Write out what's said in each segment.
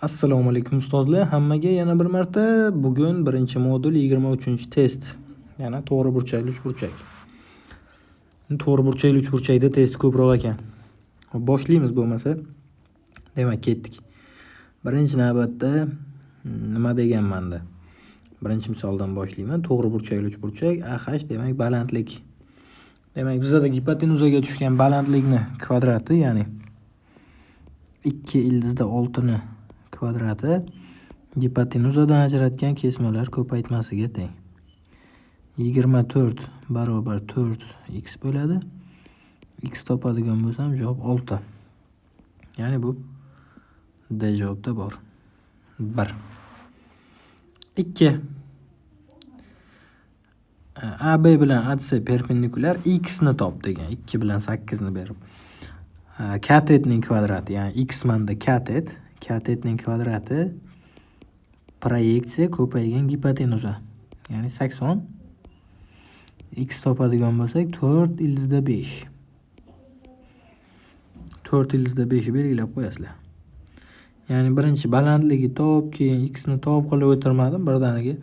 Assalomu alaykum, ustozlar, hammaga yana bir marta. Bugun birinchi modul, 23-test. Yana to'g'ri burchakli uchburchak. To'g'ri burchakli uchburchakda test ko'proq ekan. Xo'p, boshlaymiz bo'lmasa. Demak, ketdik. Birinchi navbatda nima deganmanda? Birinchi misoldan boshlayman. To'g'ri burchakli uchburchak AH, demak, balandlik. Demak, bizada gipotenuzaga tushgan balandlikni kvadrati, ya'ni 2 ildizda 6 ni kvadrati gipotenuzadan ajratgan kesmalar ko'paytmasiga teng. 24 barobar 4 x bo'ladi. X topadigan bo'lsam, javob 6. Ya'ni bu D javobda bor. 1. 2. AB bilan AC perpendikulyar, x ni top degan. 2 bilan 8 ni berib. Katetning kvadrati, ya'ni x manda katet, katetning kvadrati proyeksiya ko'paygan gipotenuza. Ya'ni 80. X topadigan bo'lsak, 4 ildizda 5. 4 ildizda 5 belgilab qo'yasizlar. Ya'ni birinchi balandligi top, keyin x ni top qilib o'tirmadim, birdaniga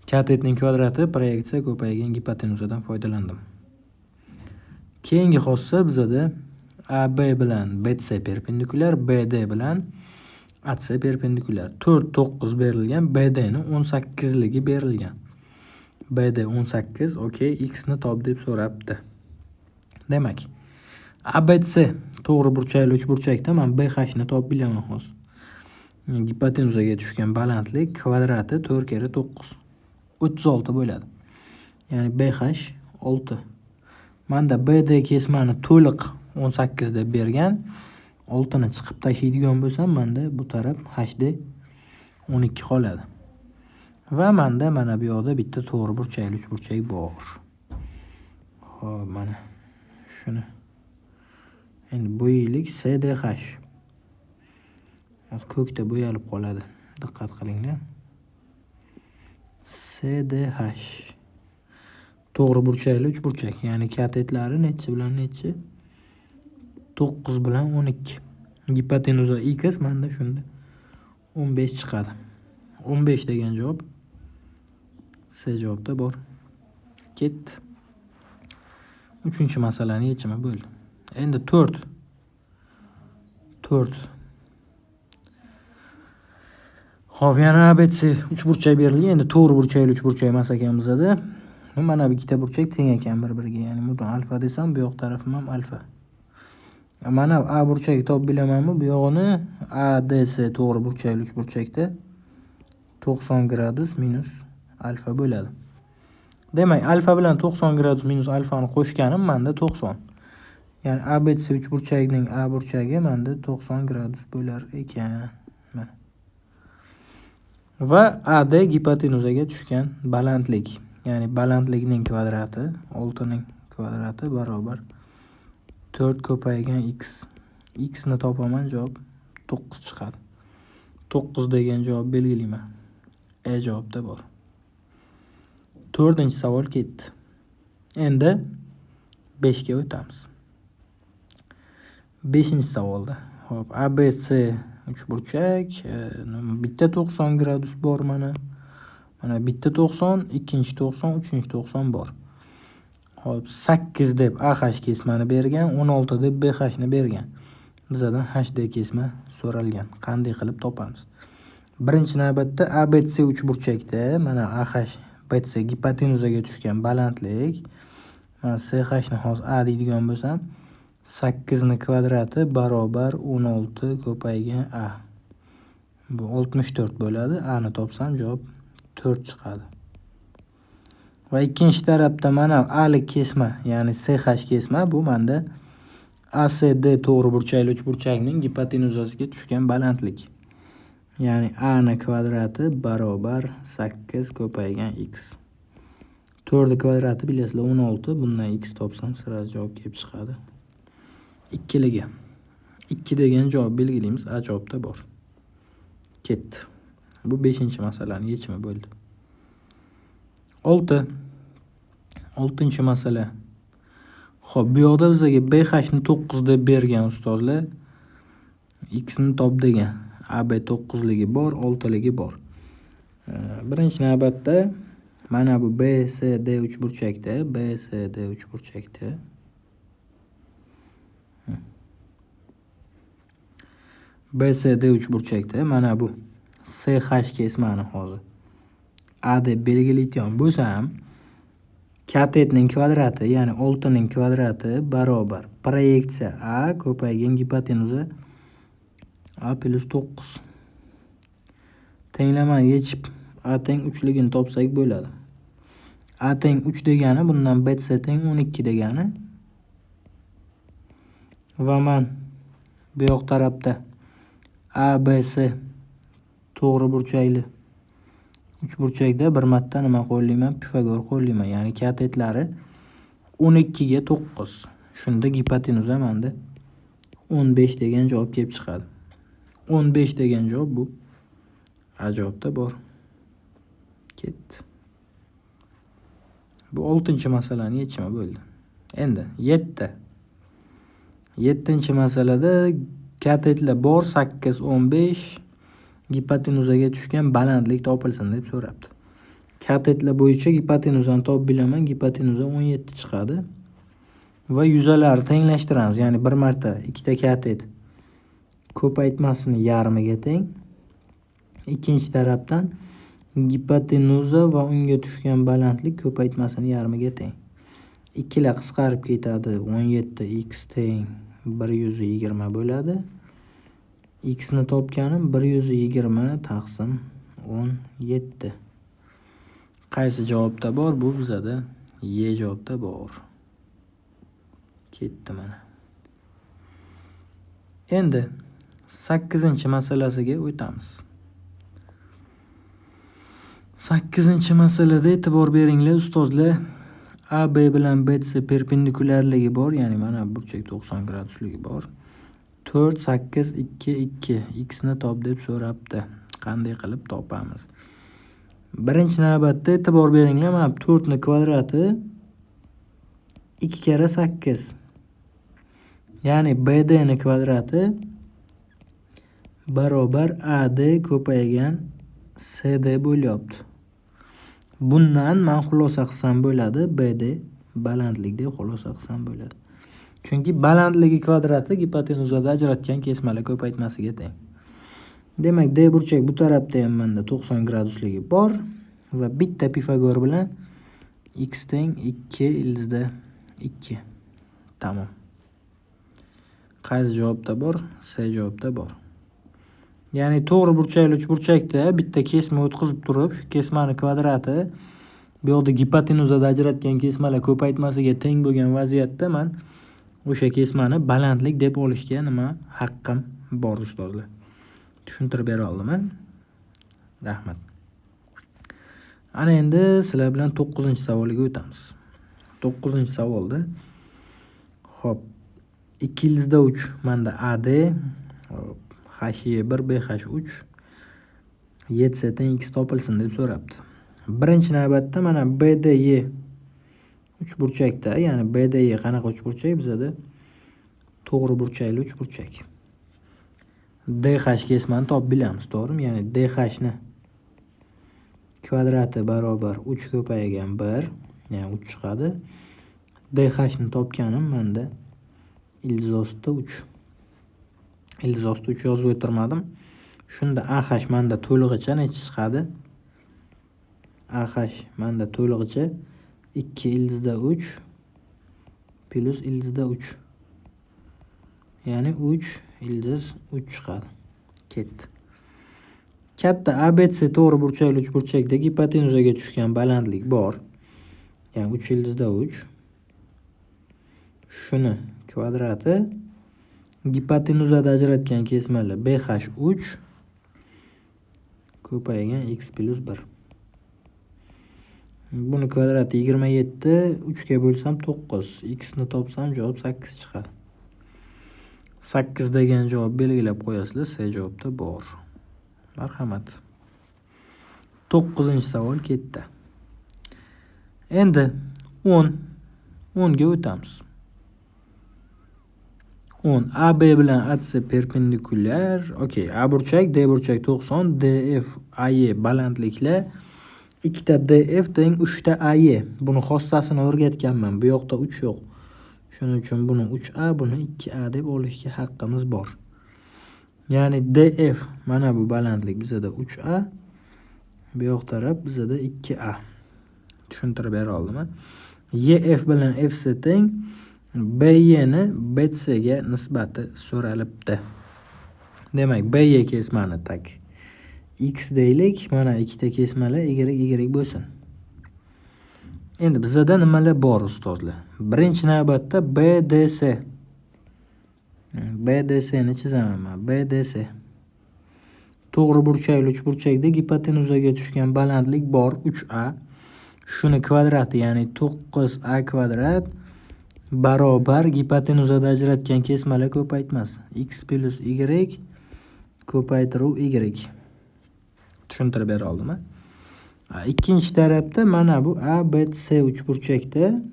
katetning kvadrati proyeksiya ko'paygan gipotenuzadan foydalandim. Keyingi xossa bizada AB bilan BC perpendikulyar, BD bilan AC perpendikulyar. 4 9 berilgan, BD ni 18 ligi berilgan. BD 18, okey, x ni top deb so'rabdi. Demak, ABC to'g'ri burchakli uchburchakda men BH ni topib bilaman hozir. Gipotenuzaga tushgan balandlik kvadrati 4 karra 9. 36 bo'ladi. Ya'ni BH 6. Menda BD kesmani to'liq 18 deb bergan. 6 ni chiqib tashlaydigan bo'lsam, menda bu taraf HD 12 qoladi. Va menda mana bu yoqda bitta to'g'ri burchakli uchburchak bor. Xo'p, mana shuni endi bo'yaylik. SDH. Hozir ko'kda bo'yalib qoladi. Diqqat qilinglar. SDH. To'g'ri burchakli uchburchak, ya'ni katetlari nechi bilan nechi? 9 bilan 12. Gipotenuza x menda shunda 15 chiqadi. 15 degan javob C javobda bor. Ketdi. Uchinchi masalani yechimi bo'ldi. Endi 4. 4. Xo'p, yana ABC uchburchak berilgan. Endi to'g'ri burchakli uchburchak emas ekan bizada. Mana bu ikkita burchak teng ekan bir-biriga. Ya'ni buni alfa desam, bu yoq tarafim ham alfa. Mana A burchagi topib bilamanmi? Bu yog'ini ADC to'g'ri burchakli uchburchakda 90 gradus minus alfa bo'ladi. Demak, alfa bilan 90 gradus minus alfani qo'shganim menda 90. Ya'ni ABC uchburchagining A burchagi menda 90 gradus bo'lar ekan. Mana. Va AD gipotenuzaga tushgan balandlik, ya'ni balandlikning kvadrati 6 ning kvadrati barobar 4 ko'paygan x. X ni topaman, javob 9 chiqadi. 9 degan javob belgilayman. E javobda bor. 4-savol ketdi. Endi 5 ga o'tamiz. 5-savolda. Xo'p, ABC uchburchak, bitta 90 gradus bor mana. Mana bitta 90, ikkinchi 90, uchinchi 90 bor. Xo'p, 8 deb AH kesmani bergan, 16 deb BH ni bergan. Bizadan HD kesma so'ralgan. Qanday qilib topamiz? Birinchi navbatda ABC uchburchakda mana AH BC gipotenuzaga tushgan balandlik. Mana CH ni hozir A deydigan bo'lsam, 8 ni kvadrati barobar 16 ko'paygan A. Bu 64 bo'ladi. A ni topsam, javob 4 chiqadi. Va ikkinchi tarafda mana Alik kesma, ya'ni CH kesma, bu menda ACD to'g'ri burchakli uchburchakning gipotenuzasiga tushgan balandlik. Ya'ni A ni kvadrati barobar 8 ko'paygan x. 4 kvadrati bilasizlar 16, bundan x topsam sira javob kelib chiqadi. Ikkiligi. 2 degan javob belgilaymiz, A javobda bor. Ketdi. Bu 5-masalaning yechimi bo'ldi. 6. 6-masala. Xo'p, bu yoqda bizga BH ni 9 deb bergan ustozlar. X ni top degan. AB 9ligi bor, 6ligi bor. Birinchi navbatda mana bu BCD uchburchakda, BCD uchburchakda BCD uchburchakda mana bu CH kesmani hozir A deb belgilayotgan bo'lsam, katetning kvadrati, ya'ni 6 ning kvadrati barobar proyeksiya A ko'paygan gipotenuza A plus 9. Tenglamani yechib A teng 3ligini topsak bo'ladi. A teng 3 degani bundan BC teng 12 degani. Va man bu yoq tarafda ABC to'g'ri burchakli uchburchakda bir marta nima qo'llayman? Pifagor qo'llayman. Ya'ni katetlari 12 ga 9. Shunda gipotenuza menda 15 degan javob kelib chiqadi. 15 degan javob bu A javobda bor. Ketdi. Bu 6-masalani yechimi bo'ldi. Endi 7. 7-masalada katetlar bor 8, 15, gipotenuzaga tushgan balandlik topilsin deb so'rabdi. Katetlar bo'yicha gipotenuzani topib bilaman. Gipotenuza 17 chiqadi. Va yuzalarni tenglashtiramiz. Ya'ni bir marta ikkita katet ko'paytmasini yarmiga teng. Ikkinchi tarafdan gipotenuza va unga tushgan balandlik ko'paytmasini yarmiga teng. Ikkilar qisqarib ketadi. 17 x teng 120 bo'ladi. X ni topganim 120 taqsim 17. Qaysi javobda bor? Bu bizada Y javobda bor. Ketdi mana. Endi 8-masalasiga o'tamiz. 8-masalada e'tibor beringlar ustozlar. AB bilan BC perpendikulyarligi bor, ya'ni mana burchak 90 gradusligi bor. 4 8 2 2 x ni top deb so'rabdi. Qanday qilib topamiz? Birinchi navbatda e'tibor beringlar, mana 4 ni kvadrati 2 karra 8. Ya'ni BD ni kvadrati barobar AD ko'paygan CD bo'lyapti. Bundan men xulosa qilsam bo'ladi, BD balandlik deb xulosa qilsam bo'ladi. Chunki balandligi kvadrati gipotenuzada ajratgan kesmalar ko'paytmasiga teng. Demak, D burchak bu tarafda ham menda 90 gradusligi bor va bitta Pifagor bilan x teng 2 ildizda 2. Tamom. Qaysi javobda bor? C javobda bor. Ya'ni to'g'ri burchakli uchburchakda bitta kesma o'tkazib turib, shu kesmani kvadrati bu yoqda gipotenuzada ajratgan kesmalar ko'paytmasiga teng bo'lgan vaziyatda men o'sha kesmani balandlik deb olishga nima haqqim bor ustozlar. Tushuntirib bera oldim-a? Rahmat. Ana endi sizlar bilan 9-savolga o'tamiz. 9-savolda xo'p, 2 ildizda 3 menda AD, xo'p, HE1 BH3 YC teng x topilsin deb so'rabdi. Birinchi navbatda mana BDE uchburchakda, ya'ni BDE qanaqa uchburchak bizada? To'g'ri burchakli uchburchak. DH kesmani topib bilamiz, to'g'rimi? Ya'ni DH ni kvadrati barobar 3 ko'paygan 1, ya'ni 3 chiqadi. DH ni topganim menda ildiz ostida 3. Ildiz ostida 3 yozib o'tirmadim. Shunda AH menda to'lig'icha necha chiqadi? AH menda to'lig'icha 2 ildizda 3 plus ildizda 3. Ya'ni 3 ildiz 3 chiqadi. Ketdi. Katta ABC to'g'ri burchakli uchburchakda gipotenuzaga tushgan balandlik bor. Ya'ni 3 ildizda 3. Shuni kvadrati gipotenuzada ajratgan kesmalar BH3 ko'paygan x plus 1. Buni kvadrati 27, 3 ga bo'lsam 9, x ni topsam javob 8 chiqadi. 8 degan javob belgilab qo'yasizlar, C javobda bor. Marhamat. 9-savol ketdi. Endi 10 ga o'tamiz. 10. AB bilan AC perpendikulyar. Okey, A burchak, D burchak 90, DF, AE balandliklar. 2 ta DF teng 3 ta AE. Buni xossasini o'rgatganman. Bu yoqda 3 yo'q. Shuning uchun buni 3A, buni 2A deb olishga haqqimiz bor. Ya'ni DF mana bu balandlik bizada 3A, bu yoq taraf bizada 2A. Tushuntirib bera oldimmi? EF bilan FC teng, BE ni BC ga nisbati so'ralibdi. Demak, BE kesmani так x deylik. Mana ikkita kesmalar y, y bo'lsin. Endi bizada nimalar bor, ustozlar? Birinchi navbatda BDC. BDC ni chizaman man. BDC. To'g'ri burchakli uchburchakda gipotenuzaga tushgan balandlik bor 3A. Shuni kvadrati, ya'ni 9A kvadrat barobar gipotenuzada ajratgan kesmalar ko'paytmasi. X plus y ko'paytiruv y. Tushuntirib bera oldimmi? Ikkinchi tarafda mana bu ABC uchburchakda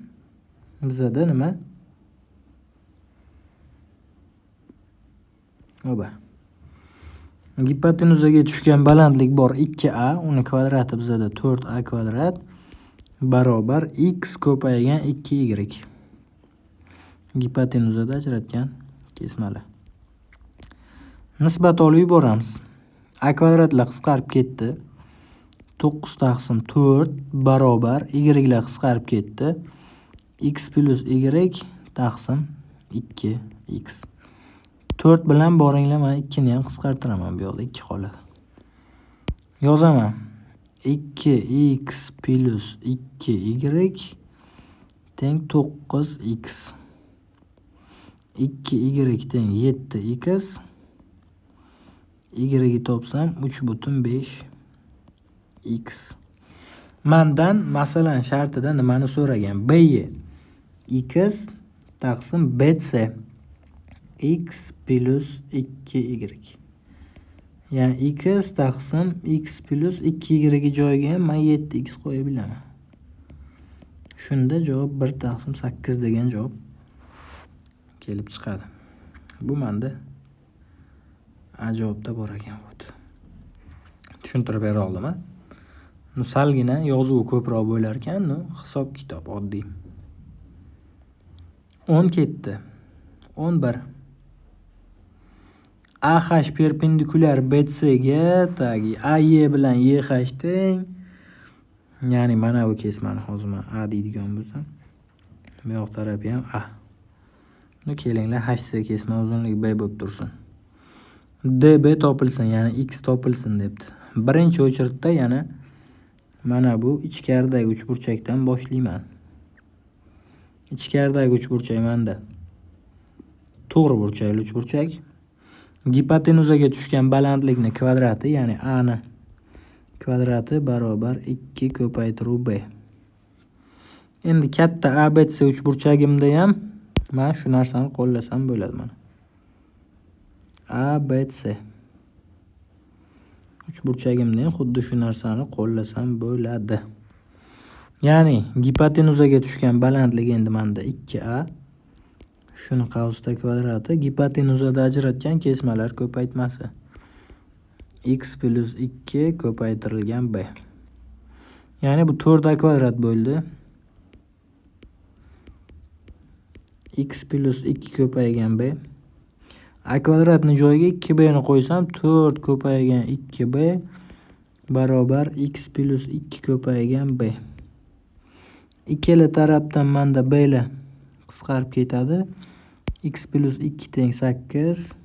bizada nima? Oba. Gipotenuzaga tushgan balandlik bor 2A, uni kvadrati bizada 4A kvadrat barobar x ko'paygan 2y. Gipotenuzada ajratgan kesmalar. Nisbat olib yuboramiz. A kvadratlar qisqarib ketdi. 9 taqsim 4 barobar y lar qisqarib ketdi. X plus y taqsim 2x. 4 bilan boringlar, men 2 ni ham qisqartiraman, bu yoqda 2 qoladi. Yozaman. 2x plus 2y teng 9x. 2y teng 7x. Y topsam 3,5 x. Mandan masalan shartida nimani so'ragan? BE x taqsim BC x plus 2y. Ya'ni x taqsim x plus 2y joyiga ham men 7x qo'ya bilaman. Shunda javob 1 taqsim 8 degan javob kelib chiqadi. Bu menda A javobda bor ekan. Tushuntirib bera oldimmi? Salgina yozuvi ko'proq bo'lar ekan, hisob kitob oddiy. 10 ketdi. 11. AH perpendikulyar BC ga, tagi AE bilan EH teng. Ya'ni mana bu kesmani hozir men A deydigan bo'lsam, bu yoq tarafi ham A. Kelinglar HC kesma uzunligi B bo'lib tursin. DB topilsin, ya'ni x topilsin debdi. Birinchi o'chiritda yana mana bu ichkaridagi uchburchakdan boshlayman. Ichkaridagi uchburchak menda to'g'ri burchakli uchburchak. Gipotenuzaga tushgan balandlikni kvadrati, ya'ni A ni kvadrati barobar 2 ko'paytiruv B. Endi katta ABC uchburchagimda ham men shu narsani qo'llasam bo'ladi mana. ABC uchburchagimda ham xuddi shu narsani qo'llasam bo'ladi. Ya'ni gipotenuzaga tushgan balandlik endi menda 2A. Shuni qavsda kvadrati gipotenuzada ajratgan kesmalar ko'paytmasi. X plus 2 ko'paytirilgan B. Ya'ni bu 4A kvadrat bo'ldi. X plus 2 ko'paygan B. A kvadratni joyiga 2B ni qo'ysam 4 ko'paygan 2B barobar x plus 2 ko'paygan B. Ikkala tarafdan menda B lar qisqarib ketadi. X plus 2 teng 8.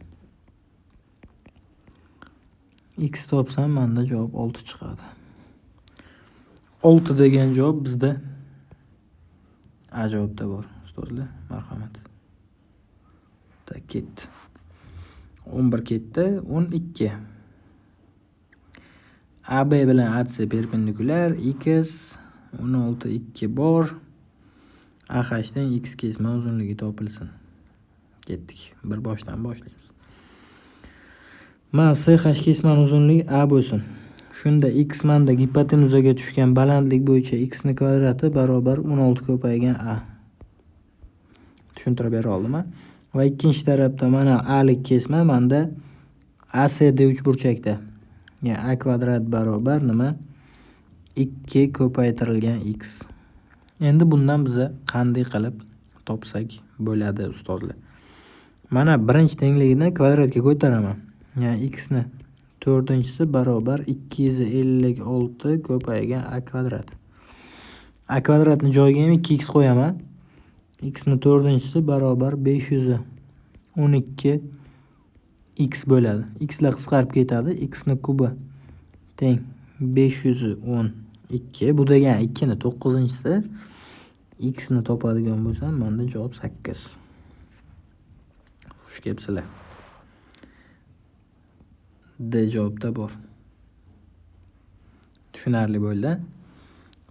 X topsam menda javob 6 chiqadi. 6 degan javob bizda A javobda bor, ustozlar, marhamat. Tak ketdi. 11 ketdi, 12. AB bilan AC perpendikulyar, x 16 2 bor. AH dan x kesma uzunligi topilsin. Ketdik. Bir boshdan boshlaymiz. Mana CH kesmani uzunligi A bo'lsin. Shunda x menda gipotenuzaga tushgan balandlik bo'yicha x ni kvadrati barobar 16 ko'paygan A. Tushuntirib bera oldimmi? Va ikkinchi tarafda mana alik kesma manda ACD uchburchakda. Ya'ni a kvadrat barobar nima? 2 ko'paytirilgan x. Endi bundan biza qanday qilib topsak bo'ladi ustozlar? Mana birinchi tenglikni kvadratga ko'taraman. Ya'ni x ni to'rtinchisi barobar 256 ko'paygan a kvadrat. A kvadratni joyiga ham 2x qo'yaman. X ni to'rtinchisi barobar 512 x bo'ladi. X lar qisqarib ketadi. X ni kubi teng 512. Bu degani 2 ni to'qqizinchisi. X ni topadigan bo'lsam, menda javob 8. Xush kelibsizlar. D javobda bor. Tushunarli bo'ldi.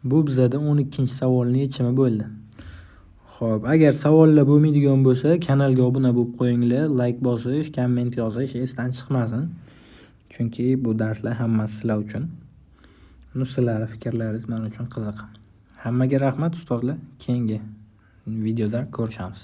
Bu bizada 12-savolning yechimi bo'ldi. Xo'p, agar savollar bo'lmaydigan bo'lsa, kanalga obuna bo'lib qo'yinglar, like bosish, komment yozish esdan chiqmasin. Chunki bu darslar hammasi sizlar uchun. Sizlarning fikrlaringiz men uchun qiziq. Hammaga rahmat ustozlar. Keyingi videoda ko'rishamiz.